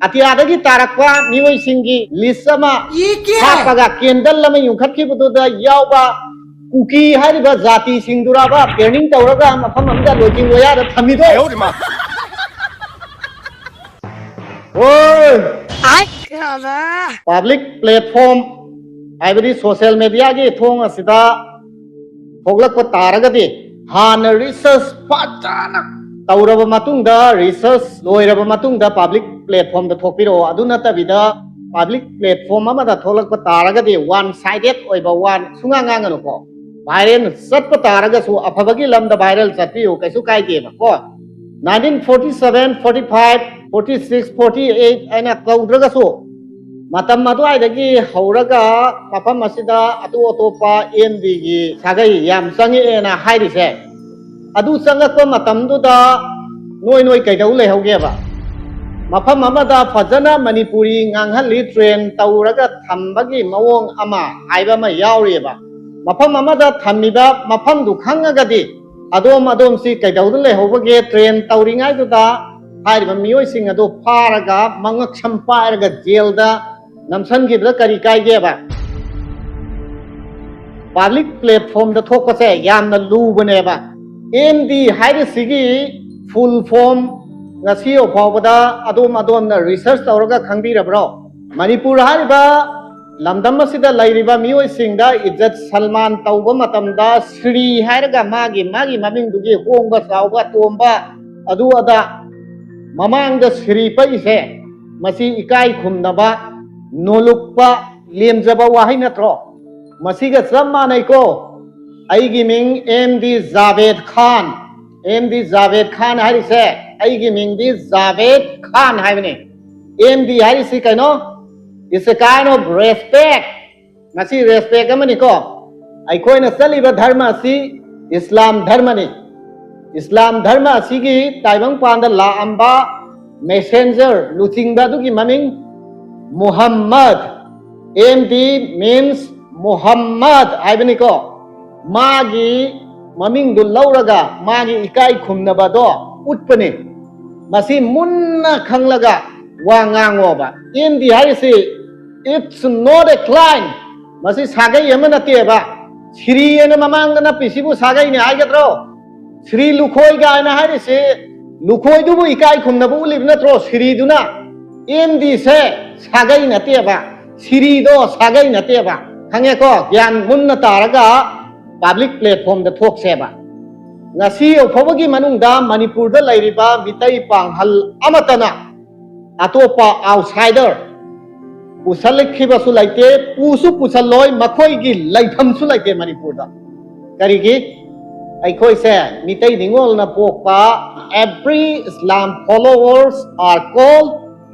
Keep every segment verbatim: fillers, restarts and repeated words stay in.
ꯑꯇꯤꯌꯥꯗꯒꯤ ꯇꯥꯔꯛꯄ ꯃꯤꯑꯣꯏꯁꯤꯡꯒꯤ ꯂꯤꯁ ꯑꯃ ꯍꯥꯞꯄꯒ ꯀꯦꯟꯗꯜ ꯑꯃ ꯌꯨꯡꯈꯠꯈꯤꯕꯗꯨꯗ ꯌꯥꯎꯕ ꯀꯨꯀꯤ ꯍꯥꯏꯔꯤꯕ ꯖꯥꯇꯤꯁꯤꯡꯗꯨꯔꯕ ꯇ꯭ꯔꯦꯅꯤꯡ ꯇꯧꯔꯒ ꯃꯐꯝ ꯑꯃꯗ ꯂꯣꯏꯆꯤꯡ ꯂꯣꯌꯥꯗ ꯊꯝꯃꯤꯗꯣ? ꯍꯣꯏ꯫ ꯄꯕ꯭ꯂꯤꯛ ꯄ꯭ꯂꯦꯠꯐꯣꯝ ꯍꯥꯏꯕꯗꯤ ꯁꯣꯁꯤꯌꯦꯜ ꯃꯦꯗꯤꯌꯥꯒꯤ ꯊꯣꯡ ꯑꯁꯤꯗ ꯊꯣꯛꯂꯛꯄ ꯇꯥꯔꯒꯗꯤ, ꯍꯥꯟꯅ ꯔꯤꯁꯔꯁ ꯐꯖꯅ ꯇꯧꯔꯕ ꯃꯇꯨꯡꯗ, ꯔꯤꯁꯔꯁ ꯂꯣꯏꯔꯕ ꯃꯇꯨꯡꯗ ꯄꯕ꯭ꯂꯤꯛ ꯄ꯭ꯂꯦꯠꯐꯣꯝꯗ ꯊꯣꯛꯄꯤꯔꯛꯑꯣ꯫ ꯑꯗꯨ ꯅꯠꯇꯕꯤꯗ ꯄꯕ꯭ꯂꯤꯛ ꯄ꯭ꯂꯦꯠꯐꯣꯝ ꯑꯃꯗ ꯊꯣꯛꯂꯛꯄ ꯇꯥꯔꯒꯗꯤ ꯋꯥꯟ ꯁꯥꯏꯗꯦꯠ ꯑꯣꯏꯕ ꯋꯥ ꯁꯨꯡꯉꯥꯡ ꯉꯥꯡꯒꯅꯨꯀꯣ꯫ ꯚꯥꯏꯔꯦꯜ ꯆꯠꯄ ꯇꯥꯔꯒꯁꯨ ꯑꯐꯕꯒꯤ ꯂꯝꯗ ꯚꯥꯏꯔꯦꯜ ꯆꯠꯄꯤꯌꯨ, ꯀꯩꯁꯨ ꯀꯥꯏꯗꯦꯕꯀꯣ꯫ Nineteen forty seven, forty five, forty six, forty eight ꯍꯥꯏꯅ ꯇꯧꯗ꯭ꯔꯒꯁꯨ, ꯃꯇꯝ ꯑꯗꯨꯋꯥꯏꯗꯒꯤ ꯍꯧꯔꯒ ꯃꯐꯝ ꯑꯁꯤꯗ ꯑꯇꯣꯞ ꯑꯇꯣꯞꯄ ꯑꯦꯝ ꯗꯤꯒꯤ ꯁꯥꯒꯩ ꯌꯥꯝ ꯆꯪꯉꯛꯑꯦꯅ ꯍꯥꯏꯔꯤꯁꯦ, ꯑꯗꯨ ꯆꯪꯉꯛꯄ ꯃꯇꯝꯗꯨꯗ ꯅꯣꯏ ꯅꯣꯏ ꯀꯩꯗꯧ ꯂꯩꯍꯧꯒꯦꯕ? ꯃꯐꯝ ꯑꯃꯗ ꯐꯖꯅ ꯃꯅꯤꯄꯨꯔꯤ ꯉꯥꯡꯍꯜꯂꯤ, ꯇ꯭ꯔꯦꯟ ꯇꯧꯔꯒ ꯊꯝꯕꯒꯤ ꯃꯑꯣꯡ ꯑꯃ ꯍꯥꯏꯕ ꯑꯃ ꯌꯥꯎꯔꯤꯑꯕ꯫ ꯃꯐꯝ ꯑꯃꯗ ꯊꯝꯃꯤꯕ ꯃꯐꯝꯗꯨ ꯈꯪꯉꯒꯗꯤ ꯑꯗꯣꯝ ꯑꯗꯣꯝꯁꯤ ꯀꯩꯗꯧꯗ ꯂꯩꯍꯧꯕꯒꯦ? ꯇ꯭ꯔꯦꯟ ꯇꯧꯔꯤꯉꯩꯗꯨꯗ ꯍꯥꯏꯔꯤꯕ ꯃꯤꯑꯣꯏꯁꯤꯡ ꯑꯗꯨ ꯐꯥꯔꯒ ꯃꯉꯛꯁꯝ ꯄꯥꯏꯔꯒ ꯖꯦꯜꯗ ꯅꯝꯁꯤꯟꯈꯤꯕꯗ ꯀꯔꯤ ꯀꯥꯏꯒꯦꯕ? ꯄꯕ꯭ꯂꯤꯛ ꯄ꯭ꯂꯦꯠꯐꯣꯝꯗ ꯊꯣꯛꯄꯁꯦ ꯌꯥꯝꯅ ꯂꯨꯕꯅꯦꯕ꯫ ꯑꯦꯝ ꯗꯤ ꯍꯥꯏꯔꯤꯁꯤꯒꯤ ꯐꯨꯜ ꯐꯣꯝ ꯉꯁꯤ ꯐꯥꯎꯕꯗ ꯑꯗꯣꯝ ꯑꯗꯣꯝꯅ ꯔꯤꯁꯔꯁ ꯇꯧꯔꯒ ꯈꯪꯕꯤꯔꯕ꯭ꯔꯣ? ꯃꯅꯤꯄꯨꯔ ꯍꯥꯏꯔꯤꯕ ꯂꯝꯗꯝ ꯑꯁꯤꯗ ꯂꯩꯔꯤꯕ ꯃꯤꯑꯣꯏꯁꯤꯡꯗ ꯏꯖꯠ ꯁꯜꯃꯥꯟ ꯇꯧꯕ ꯃꯇꯝꯗ ꯁ꯭ꯔꯤ ꯍꯥꯏꯔꯒ ꯃꯥꯒꯤ, ꯃꯥꯒꯤ ꯃꯃꯤꯡꯗꯨꯒꯤ ꯍꯣꯡꯕ, ꯆꯥꯎꯕ, ꯇꯣꯝꯕ, ꯑꯗꯨ ꯑꯗꯥ, ꯃꯃꯥꯡꯗ ꯁ꯭ꯔꯤ ꯄꯛꯏꯁꯦ, ꯃꯁꯤ ꯏꯀꯥꯏ ꯈꯨꯝꯅꯕ, ꯅꯣꯂꯨꯛꯄ, ꯂꯦꯝꯖꯕ ꯋꯥꯍꯩ ꯅꯠꯇ꯭ꯔꯣ? ꯃꯁꯤꯒ ꯆꯞ ꯃꯥꯟꯅꯩꯀꯣ꯫ ꯑꯩꯒꯤ ꯃꯤꯡ ꯑꯦꯝ ꯗꯤ ꯖꯥꯕꯦꯗ ꯈꯥꯟ꯫ ꯑꯦꯝ ꯗꯤ ꯖꯥꯕꯦꯗ ꯈꯥꯟ ꯍꯥꯏꯔꯤꯁꯦ, ꯑꯩꯒꯤ ꯃꯤꯡꯗꯤ ꯖꯥꯕꯦꯗ ꯈꯥꯟ ꯍꯥꯏꯕꯅꯤ꯫ ꯑꯦꯝ ꯗꯤ ꯍꯥꯏꯔꯤꯁꯤ ꯀꯩꯅꯣ? It's a kind of respect. ꯃꯁꯤ ꯔꯦꯁꯄꯦꯛ ꯑꯃꯅꯤꯀꯣ꯫ ꯑꯩꯈꯣꯏꯅ ꯆꯠꯂꯤꯕ ꯙꯔꯃ ꯑꯁꯤ ꯏꯁꯂꯥꯝ ꯙꯔꯃꯅꯤ꯫ ꯏꯁꯂꯥꯝ ꯙꯔꯃ ꯑꯁꯤꯒꯤ ꯇꯥꯏꯕꯪꯄꯥꯟꯗ ꯂꯥꯛꯑꯝꯕ ꯃꯦꯁꯦꯟꯖꯔ, ꯂꯨꯆꯤꯡꯕ ꯑꯗꯨꯒꯤ ꯃꯃꯤꯡ ꯃꯨꯍꯝꯃꯗ, ꯑꯦꯝ ꯗꯤ means ꯃꯨꯍꯝꯃꯗ ꯍꯥꯏꯕꯅꯤꯀꯣ꯫ ꯃꯥꯒꯤ ꯃꯃꯤꯡꯗꯨ ꯂꯧꯔꯒ ꯃꯥꯒꯤ ꯏꯀꯥꯏ ꯈꯨꯝꯅꯕꯗꯣ ꯎꯠꯄꯅꯤ꯫ ꯃꯁꯤ ꯃꯨꯟꯅ ꯈꯪꯂꯒ ꯋꯥ ꯉꯥꯡꯉꯣꯕ꯫ ꯑꯦꯟ ꯗꯤ ꯍꯥꯏꯔꯤꯁꯤ, it's not a clan, ꯃꯁꯤ ꯁꯥꯒꯩ ꯑꯃ ꯅꯠꯇꯦꯕ꯫ ꯁꯤꯔꯤ ꯑꯅ ꯃꯃꯥꯡꯗ ꯅꯞꯄꯤꯁꯤꯕꯨ ꯁꯥꯒꯩꯅꯤ ꯍꯥꯏꯒꯗ꯭ꯔꯣ? ꯁꯤꯔꯤ ꯂꯨꯈꯣꯏ ꯀꯥꯏꯅ ꯍꯥꯏꯔꯤꯁꯤ, ꯂꯨꯈꯣꯏꯗꯨꯕꯨ ꯏꯀꯥꯏ ꯈꯨꯝꯅꯕ ꯎꯠꯂꯤꯕ ꯅꯠꯇ꯭ꯔꯣ ꯁꯤꯔꯤꯗꯨꯅ? ꯑꯦꯟ ꯗꯤꯁꯦ ꯁꯥꯒꯩ ꯅꯠꯇꯦꯕ, ꯁꯤꯔꯤꯗꯣ ꯁꯥꯒꯩ ꯅꯠꯇꯦꯕ, ꯈꯪꯉꯦꯀꯣ? ꯒ꯭ꯌꯥꯟ ꯃꯨꯟꯅ ꯇꯥꯔꯒ ꯄꯥꯕ꯭ꯂꯤꯛ ꯄ꯭ꯂꯦꯠꯐꯣꯝꯗ ꯊꯣꯛꯁꯦꯕ꯫ ꯉꯁꯤ ꯌꯧꯐꯥꯎꯕꯒꯤ ꯃꯅꯨꯡꯗ ꯃꯅꯤꯄꯨꯔꯗ ꯂꯩꯔꯤꯕ ꯃꯤꯇꯩ ꯄꯥꯡꯍꯜ ꯑꯃꯠꯇꯅ ꯑꯇꯣꯞꯄ ꯑꯥꯎꯠꯁꯥꯏꯗꯔ ꯄꯨꯁꯜꯂꯛꯈꯤꯕꯁꯨ ꯂꯩꯇꯦ, ꯄꯨꯁꯨ ꯄꯨꯁꯜꯂꯣꯏ, ꯃꯈꯣꯏꯒꯤ ꯂꯩꯐꯝꯁꯨ ꯂꯩꯇꯦ ꯃꯅꯤꯄꯨꯔꯗ꯫ ꯀꯔꯤꯒꯤ? ꯑꯩꯈꯣꯏꯁꯦ ꯃꯤꯇꯩ ꯅꯤꯉꯣꯜꯅ ꯄꯣꯛꯄ, every Islam followers are called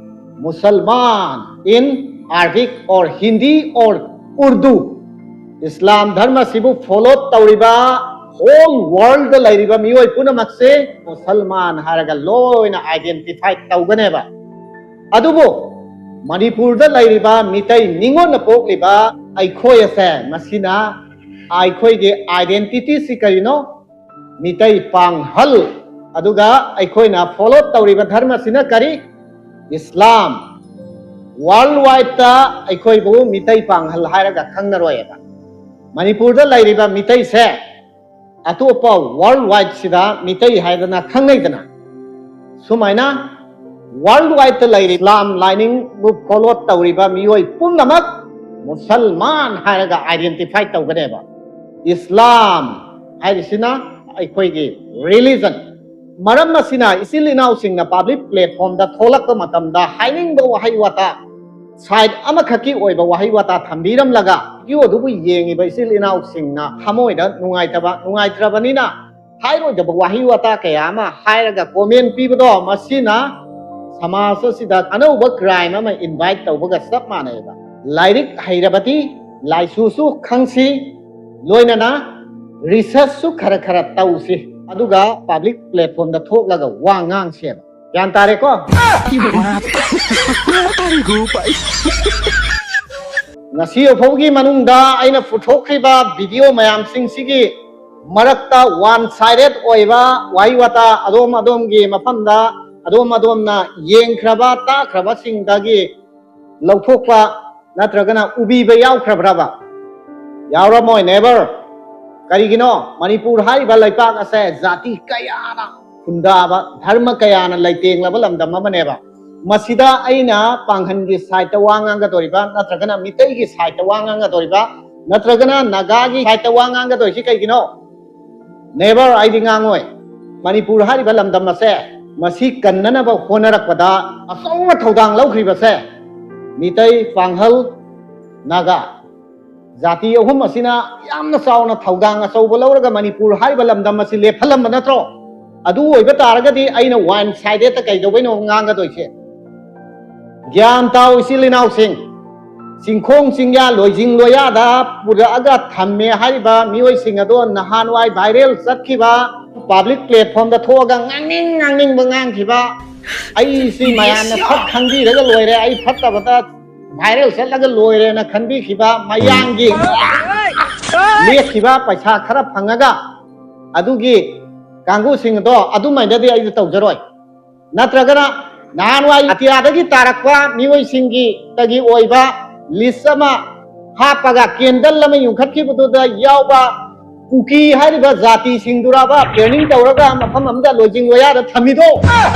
Musalman in Arabic or Hindi or Urdu꯫ Islam ꯙꯔꯃꯁꯤꯕꯨ ꯐꯣꯂꯣ ꯇꯧꯔꯤꯕ ꯍꯣꯜ ꯋꯥꯔꯜꯗ ꯂꯩꯔꯤꯕ ꯃꯤꯑꯣꯏ ꯄꯨꯝꯅꯃꯛꯁꯦ ꯃꯨꯁꯜꯃꯥꯟ ꯍꯥꯏꯔꯒ ꯂꯣꯏꯅ ꯑꯥꯏꯗꯦꯟꯇꯤꯐꯥꯏ ꯇꯧꯒꯅꯦꯕ꯫ ꯑꯗꯨꯕꯨ ꯃꯅꯤꯄꯨꯔꯗ ꯂꯩꯔꯤꯕ ꯃꯤꯇꯩ ꯅꯤꯉꯣꯜꯅ ꯄꯣꯛꯂꯤꯕ ꯑꯩꯈꯣꯏ ꯑꯁꯦ, ꯃꯁꯤꯅ ꯑꯩꯈꯣꯏꯒꯤ ꯑꯥꯏꯗꯦꯟꯇꯤꯇꯤꯁꯤ ꯀꯔꯤꯅꯣ? ꯃꯤꯇꯩ ꯄꯥꯡꯍꯜ꯫ ꯑꯗꯨꯒ ꯑꯩꯈꯣꯏꯅ ꯐꯣꯂꯣ ꯇꯧꯔꯤꯕ ꯙꯔꯃꯁꯤꯅ ꯀꯔꯤ? ꯏꯁꯂꯥꯝ꯫ ꯋꯥꯔꯜ ꯋꯥꯏꯗꯇ ꯑꯩꯈꯣꯏꯕꯨ ꯃꯤꯇꯩ ꯄꯥꯡꯍꯜ ꯍꯥꯏꯔꯒ ꯈꯪꯅꯔꯣꯏꯕ꯫ ꯃꯅꯤꯄꯨꯔꯗ ꯂꯩꯔꯤꯕ ꯃꯤꯇꯩꯁꯦ ꯑꯇꯣꯞꯄ ꯋꯥꯔꯜ ꯋꯥꯏꯗꯁꯤꯗ ꯃꯤꯇꯩ ꯍꯥꯏꯗꯅ ꯈꯪꯅꯩꯗꯅ, ꯁꯨꯃꯥꯏꯅ ꯋꯥꯔꯜ ꯋꯥꯏꯗꯇ ꯂꯩꯔꯤ ꯏꯁꯂꯥꯝ ꯂꯥꯏꯅꯤꯡꯕꯨ ꯐꯣꯂꯣ ꯇꯧꯔꯤꯕ ꯃꯤꯑꯣꯏ ꯄꯨꯝꯅꯃꯛ ꯃꯨꯁꯜꯃꯥꯟ ꯍꯥꯏꯔꯒ ꯑꯥꯏꯗꯦꯟꯇꯤꯐꯥꯏ ꯇꯧꯒꯅꯦꯕ꯫ ꯏꯁꯂꯥꯝ ꯍꯥꯏꯔꯤꯁꯤꯅ ꯑꯩꯈꯣꯏꯒꯤ ꯔꯤꯂꯤꯖꯟ꯫ ꯃꯔꯝ ꯑꯁꯤꯅ ꯏꯆꯤꯜ ꯏꯅꯥꯎꯁꯤꯡꯅ ꯄꯥꯕ꯭ꯂꯤꯛ ꯄ꯭ꯂꯦꯠꯐꯣꯝꯗ ꯊꯣꯛꯂꯛꯄ ꯃꯇꯝꯗ ꯍꯥꯏꯅꯤꯡꯕ ꯋꯥꯍꯩ ꯋꯥꯇꯥ, ꯁꯥꯏꯠ ꯑꯃꯈꯛꯀꯤ ꯑꯣꯏꯕ ꯋꯥꯍꯩ ꯋꯥꯇꯥ ꯊꯝꯕꯤꯔꯝꯂꯒ, ꯚꯤꯗꯤꯑꯣꯗꯨꯕꯨ ꯌꯦꯡꯉꯤꯕ ꯏꯆꯤꯜ ꯏꯅꯥꯎꯁꯤꯡꯅ ꯊꯃꯣꯏꯗ ꯅꯨꯡꯉꯥꯏꯇꯕ, ꯅꯨꯡꯉꯥꯏꯇ꯭ꯔꯕꯅꯤꯅ ꯍꯥꯏꯔꯣꯏꯗꯕ ꯋꯥꯍꯩ ꯋꯥꯇꯥ ꯀꯌꯥ ꯑꯃ ꯍꯥꯏꯔꯒ ꯀꯣꯃꯦꯟ ꯄꯤꯕꯗꯣ, ꯃꯁꯤꯅ ꯁꯃꯥꯖ ꯑꯁꯤꯗ ꯑꯅꯧꯕ ꯀ꯭ꯔꯥꯏꯝ ꯑꯃ ꯏꯟꯚꯥꯏꯠ ꯇꯧꯕꯒ ꯆꯞ ꯃꯥꯟꯅꯩꯕ꯫ ꯂꯥꯏꯔꯤꯛ ꯍꯩꯔꯕꯗꯤ ꯂꯥꯏꯁꯨꯁꯨ ꯈꯪꯁꯤ, ꯂꯣꯏꯅꯅ ꯔꯤꯁꯔꯆꯁꯨ ꯈꯔ ꯈꯔ ꯇꯧꯁꯤ, ꯑꯗꯨꯒ ꯄꯥꯕ꯭ꯂꯤꯛ ꯄ꯭ꯂꯦꯠꯐꯣꯝꯗ ꯊꯣꯛꯂꯒ ꯋꯥ ꯉꯥꯡꯁꯦꯕ꯫ ꯒ꯭ꯌꯥꯟ ꯇꯥꯔꯦꯀꯣ? ꯉꯁꯤ ꯐꯥꯎꯒꯤ ꯃꯅꯨꯡꯗ ꯑꯩꯅ ꯄꯨꯊꯣꯛꯈ꯭ꯔꯤꯕ ꯚꯤꯗꯤꯑꯣ ꯃꯌꯥꯝꯁꯤꯡꯁꯤꯒꯤ ꯃꯔꯛꯇ ꯋꯥꯟ ꯁꯥꯏꯗꯦꯠ ꯑꯣꯏꯕ ꯋꯥꯍꯩ ꯋꯥꯇꯥ ꯑꯗꯣꯝ ꯑꯗꯣꯝꯒꯤ ꯃꯐꯝꯗ ꯑꯗꯣꯝ ꯑꯗꯣꯝꯅ ꯌꯦꯡꯈ꯭ꯔꯕ, ꯇꯥꯈ꯭ꯔꯕꯁꯤꯡꯗꯒꯤ ꯂꯧꯊꯣꯛꯄ ꯅꯠꯇ꯭ꯔꯒꯅ ꯎꯕꯤꯕ ꯌꯥꯎꯈ꯭ꯔꯕ꯭ꯔꯕ? ꯌꯥꯎꯔꯝꯃꯣꯏ, never꯫ ꯀꯔꯤꯒꯤꯅꯣ? ꯃꯅꯤꯄꯨꯔ ꯍꯥꯏꯔꯤꯕ ꯂꯩꯄꯥꯛ ꯑꯁꯦ ꯖꯥꯇꯤ ꯀꯌꯥꯅ ꯈꯨꯟꯗꯥꯕ, ꯙꯔꯃ ꯀꯌꯥꯅ ꯂꯩꯇꯦꯡꯂꯕ ꯂꯝꯗꯝ ꯑꯃꯅꯦꯕ꯫ ꯃꯁꯤꯗ ꯑꯩꯅ ꯄꯥꯡꯒꯜꯒꯤ ꯁꯥꯏꯠꯇ ꯋꯥ ꯉꯥꯡꯒꯗꯧꯔꯤꯕ, ꯅꯠꯇ꯭ꯔꯒꯅ ꯃꯤꯇꯩꯒꯤ ꯁꯥꯏꯠꯇ ꯋꯥ ꯉꯥꯡꯒꯗꯧꯔꯤꯕ, ꯅꯠꯇ꯭ꯔꯒꯅ ꯅꯥꯒꯥꯒꯤ ꯁꯥꯏꯠꯇ ꯋꯥ ꯉꯥꯡꯒꯗꯧꯔꯤꯁꯤ ꯀꯩꯒꯤꯅꯣ? Never, ꯑꯩꯗꯤ ꯉꯥꯡꯉꯣꯏ꯫ ꯃꯅꯤꯄꯨꯔ ꯍꯥꯏꯔꯤꯕ ꯂꯝꯗꯝ ꯑꯁꯦ, ꯃꯁꯤ ꯀꯟꯅꯅꯕ ꯍꯣꯠꯅꯔꯛꯄꯗ ꯑꯆꯧꯕ ꯊꯧꯗꯥꯡ ꯂꯧꯈ꯭ꯔꯤꯕꯁꯦ ꯃꯤꯇꯩ, ꯄꯥꯡꯒꯜ, ꯅꯥꯒꯥ ꯖꯥꯇꯤ ꯑꯍꯨꯝ ꯑꯁꯤꯅ ꯌꯥꯝꯅ ꯆꯥꯎꯅ ꯊꯧꯗꯥꯡ ꯑꯆꯧꯕ ꯂꯧꯔꯒ ꯃꯅꯤꯄꯨꯔ ꯍꯥꯏꯔꯤꯕ ꯂꯝꯗꯝ ꯑꯁꯤ ꯂꯦꯞꯍꯜꯂꯝꯕ ꯅꯠꯇ꯭ꯔꯣ? ꯑꯗꯨ ꯑꯣꯏꯕ ꯇꯥꯔꯒꯗꯤ ꯑꯩꯅ one sided ꯀꯩꯗꯧꯕꯩꯅꯣ ꯉꯥꯡꯒꯗꯣꯏꯁꯦ? ꯒ꯭ꯌꯥꯟ ꯇꯥꯎ, ꯏꯆꯤꯜ ꯏꯅꯥꯎꯁꯤꯡ꯫ ꯆꯤꯡꯈꯣꯡ ꯆꯤꯡꯌꯥ, ꯂꯣꯏꯖꯤꯡ ꯂꯣꯌꯥꯗ ꯄꯨꯔꯛꯑꯒ ꯊꯝꯃꯦ ꯍꯥꯏꯔꯤꯕ ꯃꯤꯑꯣꯏꯁꯤꯡ ꯑꯗꯣ ꯅꯍꯥꯟꯋꯥꯏ viral ꯆꯠꯈꯤꯕ, public platformꯗ ꯊꯣꯛꯑꯒ ꯉꯥꯡꯅꯤꯡ ꯉꯥꯡꯅꯤꯡꯕ ꯉꯥꯡꯈꯤꯕ, ꯑꯩꯁꯤ ꯃꯌꯥꯝꯅ ꯁꯛ ꯈꯪꯕꯤꯔꯒ ꯂꯣꯏꯔꯦ, ꯑꯩ ꯐꯠꯇꯕꯗ viral ꯆꯠꯂꯒ ꯂꯣꯏꯔꯦꯅ ꯈꯟꯕꯤꯈꯤꯕ ꯃꯌꯥꯝꯒꯤ ꯂꯦꯞꯈꯤꯕ ꯄꯩꯁꯥ ꯈꯔ ꯐꯪꯉꯒ ꯑꯗꯨꯒꯤ ꯀꯥꯡꯕꯨꯁꯤꯡ ꯑꯗꯣ ꯑꯗꯨꯃꯥꯏꯅꯗꯤ ꯑꯩꯁꯨ ꯇꯧꯖꯔꯣꯏ꯫ ꯅꯠꯇ꯭ꯔꯒꯅ ꯅꯍꯥꯟꯋꯥꯏ ꯑꯇꯤꯌꯥꯗꯒꯤ ꯇꯥꯔꯛꯄ ꯃꯤꯑꯣꯏꯁꯤꯡꯒꯤ ꯇꯒꯤ ꯑꯣꯏꯕ list ꯑꯃ ꯍꯥꯞꯄꯒ candle ꯑꯃ ꯌꯨꯡꯈꯠꯈꯤꯕꯗꯨꯗ ꯌꯥꯎꯕ ꯀꯨꯀꯤ ꯍꯥꯏꯔꯤꯕ ꯖꯥꯇꯤꯁꯤꯡꯗꯨꯔꯕ planning ꯇꯧꯔꯒ ꯃꯐꯝ ꯑꯃꯗ ꯂꯣꯏꯖꯤꯡ ꯂꯣꯌꯥꯗ ꯊꯝꯃꯤꯗꯣ?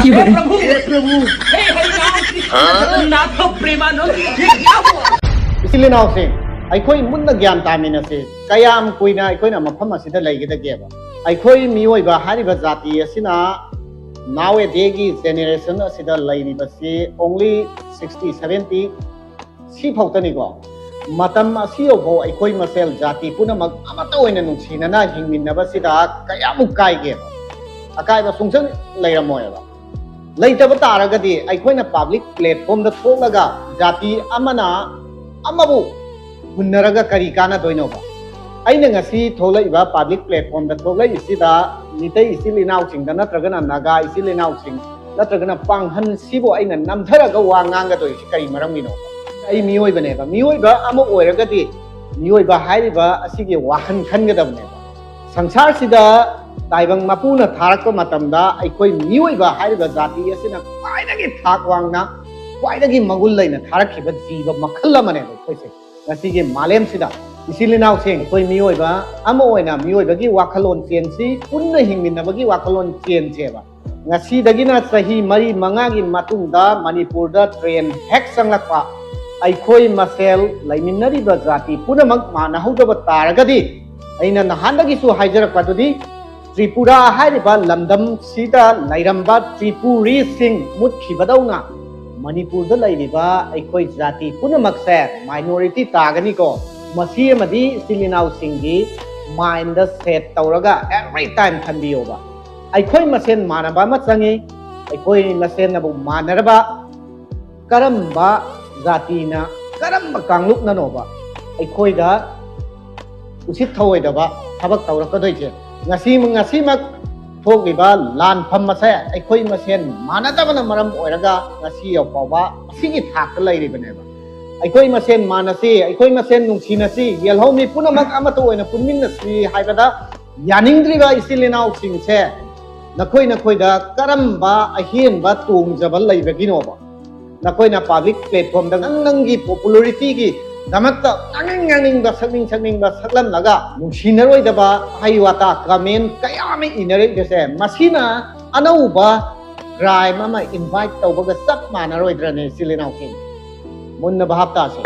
हे प्रभु, हे प्रभु, हे हरिनाम कृष्ण जगन्नाथ प्रेमानंद, ये क्या हुआ? ꯏꯆꯤꯜ ꯏꯅꯥꯎꯁꯤꯡ, ꯑꯩꯈꯣꯏ ꯃꯨꯟꯅ ꯒ꯭ꯌꯥꯟ ꯇꯥꯃꯤꯟꯅꯁꯤ꯫ ꯀꯌꯥꯝ ꯀꯨꯏꯅ ꯑꯩꯈꯣꯏꯅ ꯃꯐꯝ ꯑꯁꯤꯗ ꯂꯩꯒꯗꯒꯦꯕ? ꯑꯩꯈꯣꯏ ꯃꯤꯑꯣꯏꯕ ꯍꯥꯏꯔꯤꯕ ꯖꯥꯇꯤ ꯑꯁꯤꯅ nowadaysꯒꯤ generation ꯑꯁꯤꯗ ꯂꯩꯔꯤꯕꯁꯤ only sixty, seventy, ꯁꯤ ꯐꯥꯎꯇꯅꯤꯀꯣ꯫ ꯃꯇꯝ ꯑꯁꯤ ꯌꯧꯐꯥꯎ ꯑꯩꯈꯣꯏ ꯃꯁꯦꯜ ꯖꯥꯇꯤ ꯄꯨꯝꯅꯃꯛ ꯑꯃꯠꯇ ꯑꯣꯏꯅ ꯅꯨꯡꯁꯤꯅꯅ ꯍꯤꯡꯃꯤꯟꯅꯕꯁꯤꯗ ꯀꯌꯥꯃꯨꯛ ꯀꯥꯏꯒꯦꯕ? ꯑꯀꯥꯏꯕ ꯁꯨꯡꯁꯣꯏ ꯂꯩꯔꯝꯃꯣꯏꯕ꯫ ꯂꯩꯇꯕ ꯇꯥꯔꯒꯗꯤ ꯑꯩꯈꯣꯏꯅ public platformꯗ ꯊꯣꯛꯂꯒ ꯖꯥꯇꯤ ꯑꯃꯅ ꯑꯃꯕꯨ ꯍꯨꯟꯅꯔꯒ ꯀꯔꯤ ꯀꯥꯟꯅꯗꯣꯏꯅꯣꯕ? ꯑꯩꯅ ꯉꯁꯤ ꯊꯣꯛꯂꯛꯏꯕ public platformꯗ ꯊꯣꯛꯂꯛꯏꯁꯤꯗ ꯃꯤꯇꯩ ꯏꯆꯤꯜ ꯏꯅꯥꯎꯁꯤꯡꯗ ꯅꯠꯇ꯭ꯔꯒꯅ ꯅꯥꯒꯥ ꯏꯆꯤꯜ ꯏꯅꯥꯎꯁꯤꯡ ꯅꯠꯇ꯭ꯔꯒꯅ ꯄꯥꯡꯒꯜꯁꯤꯕꯨ ꯑꯩꯅ ꯅꯝꯊꯔꯒ ꯋꯥ ꯉꯥꯡꯒꯗꯣꯏꯁꯤ ꯀꯔꯤ ꯃꯔꯝꯒꯤꯅꯣ? ꯑꯩ ꯃꯤꯑꯣꯏꯕꯅꯦꯕ꯫ ꯃꯤꯑꯣꯏꯕ ꯑꯃ ꯑꯣꯏꯔꯒꯗꯤ ꯃꯤꯑꯣꯏꯕ ꯍꯥꯏꯔꯤꯕ ꯑꯁꯤꯒꯤ ꯋꯥꯈꯜ ꯈꯟꯒꯗꯕꯅꯦꯕ꯫ ꯁꯪꯁꯥꯔꯁꯤꯗ ꯇꯥꯏꯕꯪ ꯃꯄꯨꯅ ꯊꯥꯔꯛꯄ ꯃꯇꯝꯗ ꯑꯩꯈꯣꯏ ꯃꯤꯑꯣꯏꯕ ꯍꯥꯏꯔꯤꯕ ꯖꯥꯇꯤ ꯑꯁꯤꯅ ꯈ꯭ꯋꯥꯏꯗꯒꯤ ꯊꯥꯛ ꯋꯥꯡꯅ, ꯈ꯭ꯋꯥꯏꯗꯒꯤ ꯃꯒꯨꯟ ꯂꯩꯅ ꯊꯥꯔꯛꯈꯤꯕ ꯖꯤꯕ ꯃꯈꯜ ꯑꯃꯅꯦꯕ ꯑꯩꯈꯣꯏꯁꯦ꯫ ꯉꯁꯤꯒꯤ ꯃꯥꯂꯦꯝꯁꯤꯗ ꯏꯆꯤꯜ ꯏꯅꯥꯎꯁꯤꯡ, ꯑꯩꯈꯣꯏ ꯃꯤꯑꯣꯏꯕ ꯑꯃ ꯑꯣꯏꯅ ꯃꯤꯑꯣꯏꯕꯒꯤ ꯋꯥꯈꯜꯂꯣꯟ ꯆꯦꯟꯁꯤ, ꯄꯨꯟꯅ ꯍꯤꯡꯃꯤꯟꯅꯕꯒꯤ ꯋꯥꯈꯜꯂꯣꯟ ꯆꯦꯟꯁꯦꯕ꯫ ꯉꯁꯤꯗꯒꯤꯅ ꯆꯍꯤ ꯃꯔꯤ ꯃꯉꯥꯒꯤ ꯃꯇꯨꯡꯗ ꯃꯅꯤꯄꯨꯔꯗ ꯇ꯭ꯔꯦꯟ ꯍꯦꯛ ꯆꯪꯂꯛꯄ, ꯑꯩꯈꯣꯏ ꯃꯁꯦꯜ ꯂꯩꯃꯤꯟꯅꯔꯤꯕ ꯖꯥꯇꯤ ꯄꯨꯝꯅꯃꯛ ꯃꯥꯟꯅꯍꯧꯗꯕ ꯇꯥꯔꯒꯗꯤ, ꯑꯩꯅ ꯅꯍꯥꯟꯗꯒꯤꯁꯨ ꯍꯥꯏꯖꯔꯛꯄꯗꯨꯗꯤ, ꯇ꯭ꯔꯤꯄꯨꯔꯥ ꯍꯥꯏꯔꯤꯕ ꯂꯝꯗꯝꯁꯤꯗ ꯂꯩꯔꯝꯕ ꯇ꯭ꯔꯤꯄꯨꯔꯤꯁꯤꯡ ꯃꯨꯠꯈꯤꯕꯗꯧꯅ ꯃꯅꯤꯄꯨꯔꯗ ꯂꯩꯔꯤꯕ ꯑꯩꯈꯣꯏ ꯖꯥꯇꯤ ꯄꯨꯝꯅꯃꯛꯁꯦ minority ꯇꯥꯒꯅꯤꯀꯣ꯫ ꯃꯁꯤ ꯑꯃꯗꯤ ꯏꯆꯤꯜ ꯏꯅꯥꯎꯁꯤꯡꯒꯤ mindꯗ set ꯇꯧꯔꯒ every time ꯈꯟꯕꯤꯌꯣꯕ꯫ ꯑꯩꯈꯣꯏ ꯃꯁꯦꯟ ꯃꯥꯟꯅꯕ ꯑꯃ ꯆꯪꯉꯤ꯫ ꯑꯩꯈꯣꯏ ꯃꯁꯦꯟꯅꯕꯨ ꯃꯥꯟꯅꯔꯕ ꯀꯔꯝꯕ ꯖꯥꯇꯤꯅ, ꯀꯔꯝꯕ ꯀꯥꯡꯂꯨꯞꯅꯅꯣꯕ ꯑꯩꯈꯣꯏꯗ ꯎꯁꯤꯠ ꯊꯑꯣꯏꯗꯕ ꯊꯕꯛ ꯇꯧꯔꯛꯀꯗꯣꯏꯁꯦ? ꯉꯁꯤ, ꯉꯁꯤꯃꯛ ꯊꯣꯛꯂꯤꯕ ꯂꯥꯟꯐꯝ ꯑꯁꯦ ꯑꯩꯈꯣꯏ ꯃꯁꯦꯟ ꯃꯥꯟꯅꯗꯕꯅ ꯃꯔꯝ ꯑꯣꯏꯔꯒ ꯉꯁꯤ ꯌꯧꯐꯥꯎꯕ ꯑꯁꯤꯒꯤ ꯊꯥꯛꯇ ꯂꯩꯔꯤꯕꯅꯦꯕ꯫ ꯑꯩꯈꯣꯏ ꯃꯁꯦꯟ ꯃꯥꯟꯅꯁꯤ, ꯑꯩꯈꯣꯏ ꯃꯁꯦꯟ ꯅꯨꯡꯁꯤꯅꯁꯤ, ꯌꯦꯜꯍꯧꯃꯤ ꯄꯨꯝꯅꯃꯛ ꯑꯃꯠꯇ ꯑꯣꯏꯅ ꯄꯨꯟꯃꯤꯟꯅꯁꯤ ꯍꯥꯏꯕꯗ ꯌꯥꯅꯤꯡꯗ꯭ꯔꯤꯕ ꯏꯆꯤꯜ ꯏꯅꯥꯎꯁꯤꯡꯁꯦ ꯅꯈꯣꯏ ꯅꯈꯣꯏꯗ ꯀꯔꯝꯕ ꯑꯍꯦꯟꯕ ꯇꯣꯡꯖꯕ ꯂꯩꯕꯒꯤꯅꯣꯕ? ꯅꯈꯣꯏꯅ public platformꯗ ꯅꯪ ꯅꯪꯒꯤ popularityꯒꯤ ꯗꯃꯛꯇ ꯉꯥꯡꯅꯤꯡ ꯉꯥꯡꯅꯤꯡꯕ, ꯁꯛꯅꯤꯡ ꯁꯛꯅꯤꯡꯕ ꯁꯛꯂꯝꯂꯒ ꯅꯨꯡꯁꯤꯅꯔꯣꯏꯗꯕ ꯋꯥꯍꯩ ꯋꯥꯇꯥ comment ꯀꯌꯥ ꯑꯃ ꯏꯅꯔꯛꯏꯕꯁꯦ, ꯃꯁꯤꯅ ꯑꯅꯧꯕ crime ꯑꯃ invite ꯇꯧꯕꯒ ꯆꯞ ꯃꯥꯟꯅꯔꯣꯏꯗ꯭ꯔꯅꯦ ꯏꯆꯤꯜ ꯏꯅꯥꯎꯁꯤꯡ? ꯃꯨꯟꯅ ꯚꯥꯞ ꯇꯥꯁꯦ꯫